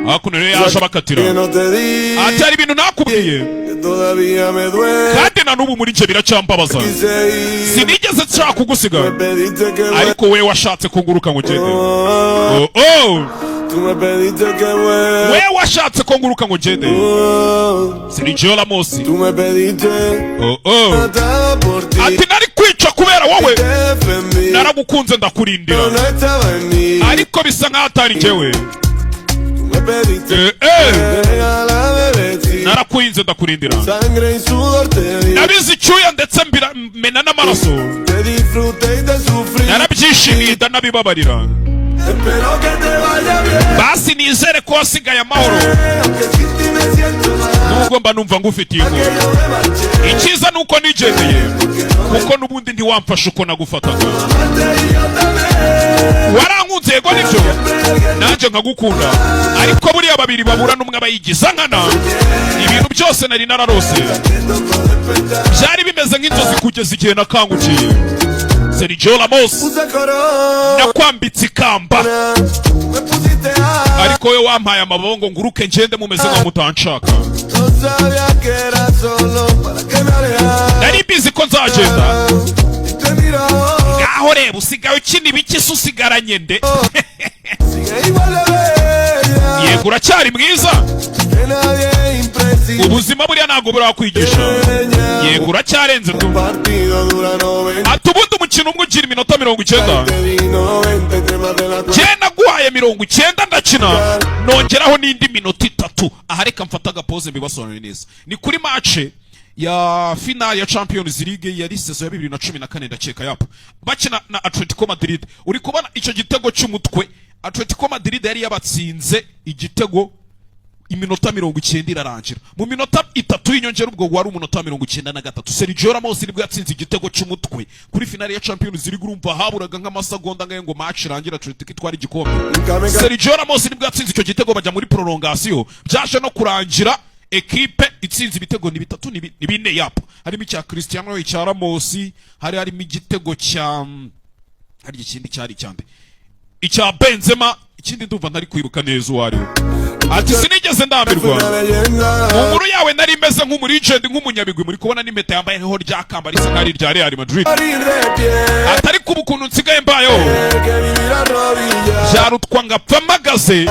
Hakuno rero yaje abakatira. Que no te di. Ati hari ibintu nakubwiye. Que todavía me duele. Kandi na n'ubu muri njye biracyambabaza. Quise ir. Sinigeze nshaka kugusiga. Me pediste que Ariko we washatse ko nguruka ngo ngende. Oh, Oh. tú me pediste que vuelva. We washatse ko nguruka ngo ngende. Oh, Sergio Ramos. tú me pediste. Oh. Mataba por ti. Ati nari kwica kubera wowe. Te defendí. Naragukunze, ndakurindira. Pero no estaba en mí. Ariko bisa nkaho atari njyewe. Tú me pediste. Regálame vestir. Narakurinze, ndakurindira. Sangre y sudor te di. Nabize icyuya ndetse mbira mena n'amaraso. Te disfruté y te sufrí. Narabyishimiye, ndanabibabarira. Espero que te vaya bien. Basi nizere ko wasigaye amahoro. Aunque sin ti me siento mal. Nubwo mba numva ngufitiye Que inkuru. yo me marché. Icyiza ni uko nigendeye, kuko n'ubundi ntiwamfasha uko nagufataga. Amarte y yo también. Warankunze, yego nibyo, nanjye nkagukunda, ariko buriya babiri babura n'umwe aba yigiza nkana. Ibintu byose nari nararose Siento despertar. byari bimeze nk'inzozi kugeza igihe nakangukiye. Sergio Ramos. Puse corona. Nakwambitse ikamba. Me pusiste a. Ariko we wampaye amababa ngo nguruke ngende mumeze nka mutanshaka. No sabía que era solo para que me alejara. Nari mbizi ko nzagenda. Y te miro. Ngaho reba, usigaye ukina ibiki se? Usigaranye nde? Sigue igual de bella. Yego, uracyari mwiza. Que nadie impresiona. Ubuzima buriya ntabwo burakwigisha. Yego, uracyarenze tu. Un partido dura 90. Ati ubundi umukino umwe ugira iminota 90. Te di 93 más de la Njye naguhaye 90, ndakina nongeraho n'indi minota 3. Aha reka mfate agapoze mbibasobanurire neza. Ni kuri match ya final ya Champions League, yari saison ya 2014 ndakeka, yapo bakina na Atletico Madrid. Uri kubona icyo gitego cy'umutwe, Atletico Madrid yari yabatsinze igitego, iminota 90 irarangira. Mu minota 3 y'inyongera, ubwo wari umunota 93, Sergio Ramos nibwo yatsinze igitego cy'umutwe kuri finale ya Champions League. Urumva haburaga nk'amasegonda ngayo ngo match irangire, Atletico itwara igikombe. Sergio Ramos nibwo yatsinze icyo gitego, bajya muri prolongation. Byaje no kurangira ekipe itsinze ibitego ni bitatu, ni bine yapo. Harimo icya Cristiano, icya Ramos, hari harimo igitego cya, hari ikindi cyari icyande, icya Benzema, ikindi ndumva ntari kwibuka neza uwo ari we. Ati sinigeze ndambirwa mu nkuru yawe, nari meze nk'umulegend, nk'umunyabigwi. Muri kubona n'impeta yambayeho rya kamba risa nk'ari irya Real Madrid. Ati ariko ubu ukuntu nsigaye mbayeho, byarutwa ngapfa mpagaze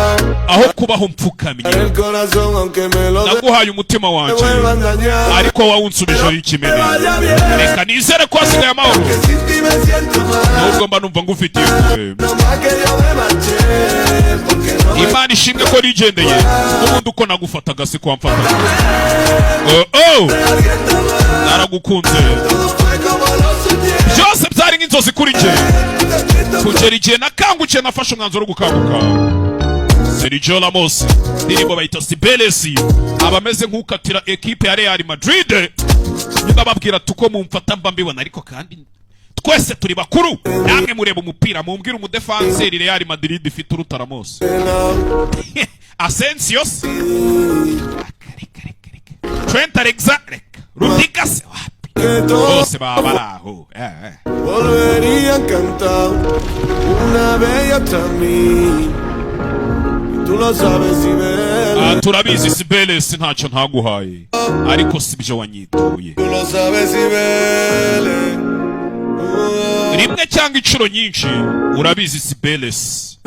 aho kubaho mpfukamye. Naguhaye umutima wanjye, ariko wawunsubijeho ikimene. Reka nizere ko hasigaye amahoro, nubwo mba numva ngufitiye impuhwe. Imana ishimwe ko nigendeye, n'ubundi uko nagufataga si ko wamfataga. Oh. Naragukunze, byose byari nk'inzozi kuri njye kugera igihe nakangukiye, nafashe umwanzuro wo gukanguka. Sergio Ramos, indirimbo bayita Cibeles, aba ameze nk'ukatira ekipe ya Real Madrid. Nyine ababwira tuko mumfata mba mbibona, ariko kandi twese turi bakuru, namwe mureba umupira, mumbwire umudefanseri Real Madrid ifite uruta Ramos. Asensio se? Trent Alexander? Reka. Rudiger se? Wapi, bose baba bari aho. Volvería encantado, una bella hasta mí. Y tú lo sabes, Cibeles. Ah, turabizi Cibeles, ntacyo ntaguhaye, ariko si byo wanyituye. Tú lo sabes, Cibeles. Rimwe cyangwa inshuro nyinshi, urabizi Cibeles.